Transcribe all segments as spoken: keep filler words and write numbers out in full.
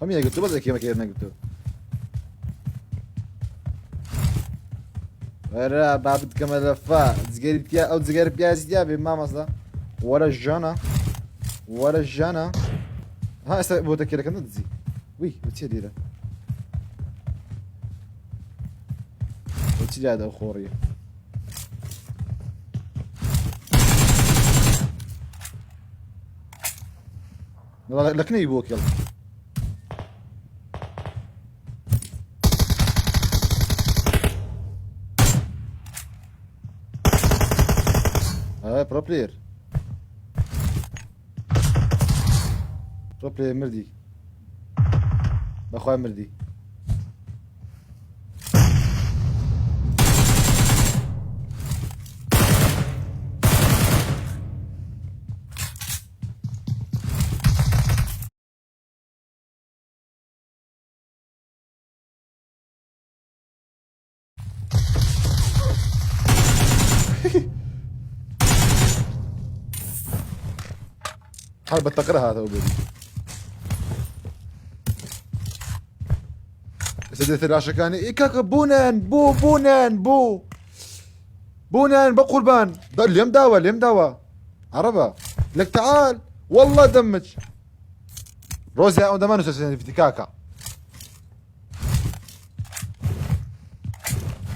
Em yek tu bas ekê mekê negirto. Were babit kemelefa. Zigeri piya, ew zigeri piya zî diya be mamosta. Were jana. Were jana. Ha, esta bu te kere kanda dizî. Wî, bu çi dîre? Bu çi dîre xoriye? Wala lekinê î bok yala. Ha, pro player. Pro player mirdî. Bexwe mirdî. Her bi teqir hate û berî. Sedê telaşekanê. Ê kaka, bûnen, bû, bûnen, bû. Bûnen, be qurban. Da, lêm dawa, lêm dawa. Araba. Lek teal. Wallah demic. Rozya, onda manu sesini fiti kaka.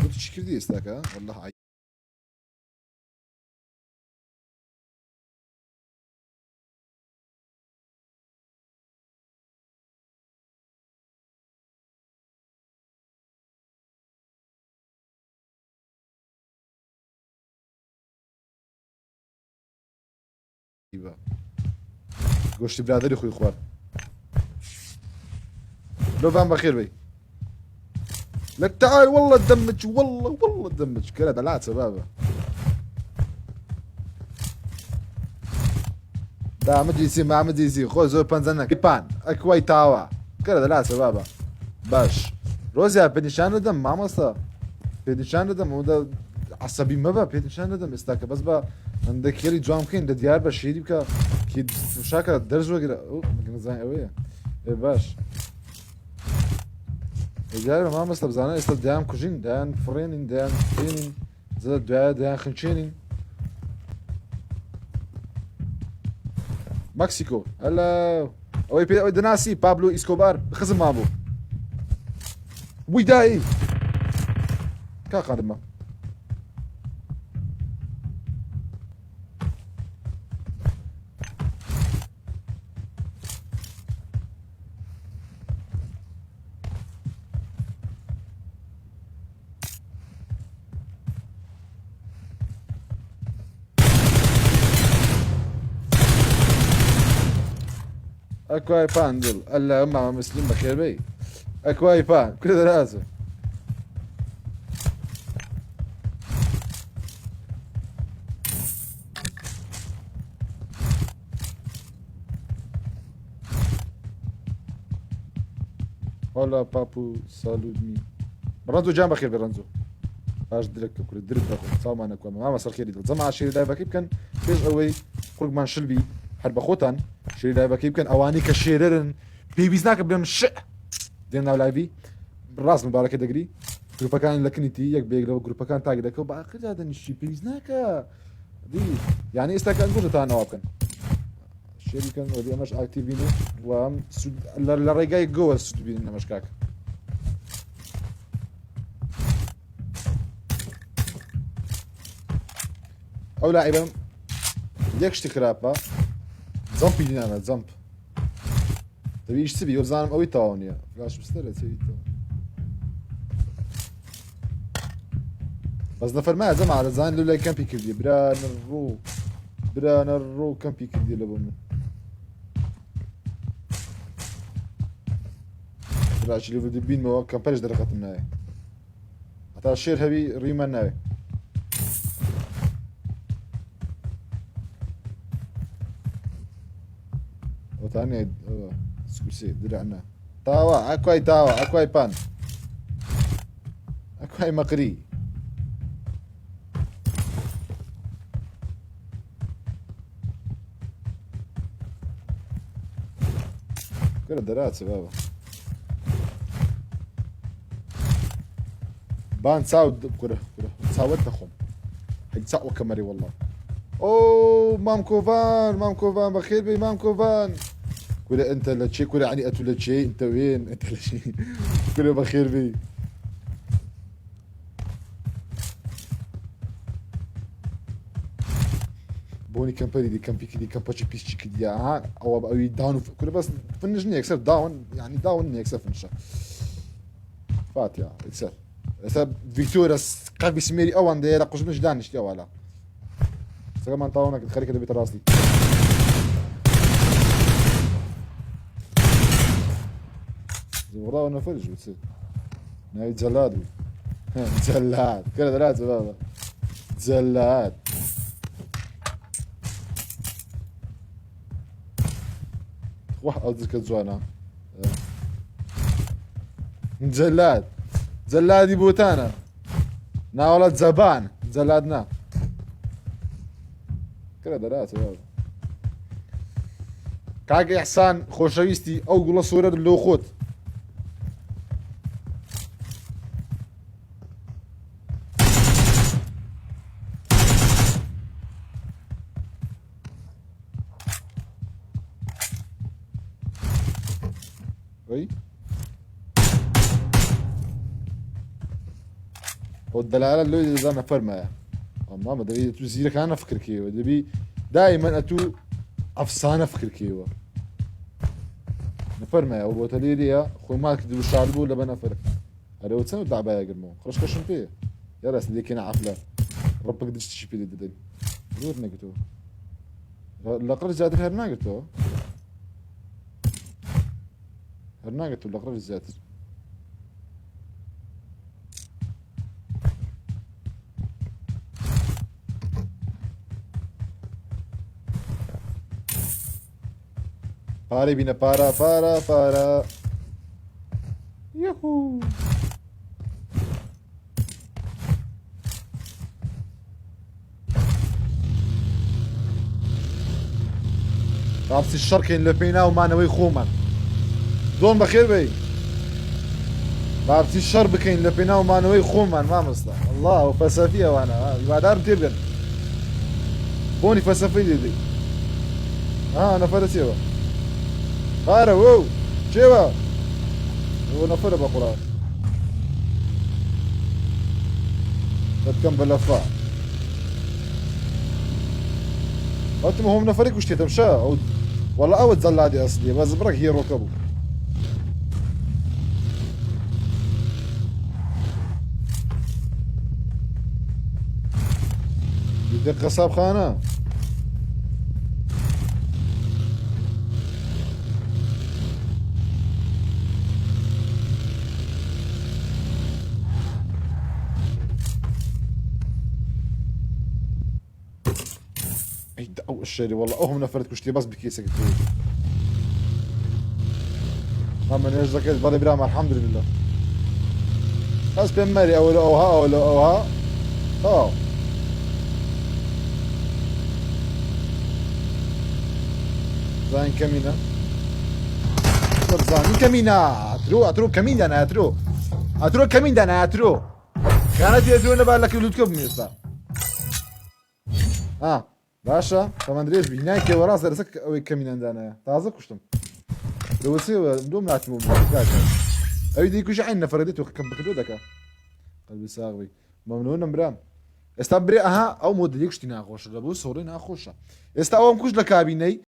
Bu tu çi kiriye êsta ka? Wallah ay. Goştî biraderî xwe xwar. Lo van bexêr bey. Lek teal, wallah demic, wallah, wallah demic. Kere de late baba. Da mi dîsî, ma mi dîsî. Xo zor penzenek. Pan. Ekway tawa. Kere de late baba. Baş. Rozya, pênîşan dedim, mamosta. Pênîşan dedim, o da esebî me be, pênîşan dedim. Êsta ke bes ba hindek xêrî cam kên, de diyar be şêrî bike. Ki şaka derz wegire. O, nizan ew ye. E, baş. E, diyar be, mamosta, bizane, êsta deyan kujîn, deyan firênîn, deyan firênîn. Zira deyan, deyan xinçênîn. Mexico. Hello. Ew ê pê, ew ê dinasî, Pablo Escobar. Xizim mabû. Wî dayî. Ka qadima. Ekway pan dil. Allahümme Müslüm, bexêr bey. Ekway pan. Kule de razı. Hola papu, salumi. Renzo can bexêr be Renzo. Baş direk kule direk bexwe. Sağ mane kuame. Ama ser xêrî dil. Zama şêrî live bikin. Pêş ewey qurban şilbî. Her bexotan. Şêrî live bikin. Ewanî ke şêrerin. Pêwîst nake bim şi. Dên nav live. Rast mibareke degirî. Grupekan lekinî tî. Yek bêg grupekan tag deke. Baqir zaten şî pêwîst nake. Dî. Yani êsta ke angur tan awab kin. Şêrî kin, welî em ji aktîvî ne. Û em sûd, li, li rêgayê go were sûd bînin em ji kak. Ew laîbem yek ştî xirab e. Zomp bînî nane, zomp. Tabii îş sibî, yo zanim ew ê tawaniye. Flash bistele, seyî taw. Bes nefer me ez ama, zan lule kempî kirdiye. Bira ne ro. Bira ne ro kempî kirdiye le bo min. Bira çi level dibîn me, kemper ji derxetim nayê. Heta şêr hebî rî me nayê. O tane, o, skusê, dirane. Tawa, ekway tawa, ekway pan. Ekway meqrî. Kira deratse baba. Van çaw d-, kure, kure. Çaw wet dixwim. Hey, çaw weke merî, wallah. Oo, Mam Kovan, Mam Kovan, bexêr bê, Mam Kovan. Kure, ente le çê, kure, yani etu le çê, ente wên, ente le çê. Kure, bexêr bê. Bonî kempelî dî, kempî kidî, kempaçî pîsçî kidî ya. Ha, ew, ew, ew, dan û f-, kure bes, finish ne, yekser down, yani down ne, yekser finish. Fatiha, yekser. Mesela Victoria s-, qevî simêrî ewan de yere qujmiş daniştî ewala. Sega man tawana kit, xerîke de bîte rastî. Zora o nefer ji wisi. Navê Celad bû. Celad. Kere de lazim baba. Celad. Wah, ew dirke ciwana. Celad. Celadî botana. Na wala ceban. Celad na. Kire derate ya. Kak Îhsan xoşewîstî ew gula sore di loxot. Oy. O delala loy de zana fermaya. Ama ma devi tu zîrek ana fikir kêwe. Debi daimen etu efsane fikir kêwe. Ne fermaya, o botelî ya, xwe mal ki duşar bu le bana ferk. Erê, o çend dabaya girmo? Qirişka şin pê. Ya rast lêkêne afle. Ripik diş tişî pê didin. Dur ne gito? Laqir zaten her ne gito? Her ne gito laqir zaten. Parê bîne, para, para, para. Yuhu. Rapsî şer kên li pêna û manewey xûman. Don bexêr bey. Rapsî şer bikeyn li pêna û manewey xûman, mamosta. Allah, o felsefî ewana, ha. Hîvadar têr bin. Bonî felsefeyê dê. Ha, nefere çêwa. Pare, wow. Çêwa. O nefere be Qur'an. Etkem belefa. Hatim hom nefere kuştê temşa. O, wala ew zelladê eslî. Baz bırak hero kabu. Bir de kasapxana. Ey, da ew şerî, wala, ew hemû nefer kuştiye, bas bi kêsek kuştiye. Ha, min hêj deke, balê bira me, elhamdülillah. Ez pê merî, ew li, ew ha, ew li, ew ha. Tamam. Zaten kemîne. Dur, zaten kemîne. Atro, atro kemîn dene, atro. Atro kemîn dene, atro. Kanatî ez ne ba leke lutko bimîsta. Ha, baş e. Tamam, dirêj bî. Hînayê kêwera ser sek ew ê kemîn endane ye. Taze kuştim. Lewisi we, dom natim û bû. Ew dî kuji eyn nefere dî tu kem bikir deke. Qelbî sax bî. Memnûnim biram. Esta birê, aha, ew modelî kuştî naxweş e. Bo sorê naxweş e. Esta ew em kuş li kabîney.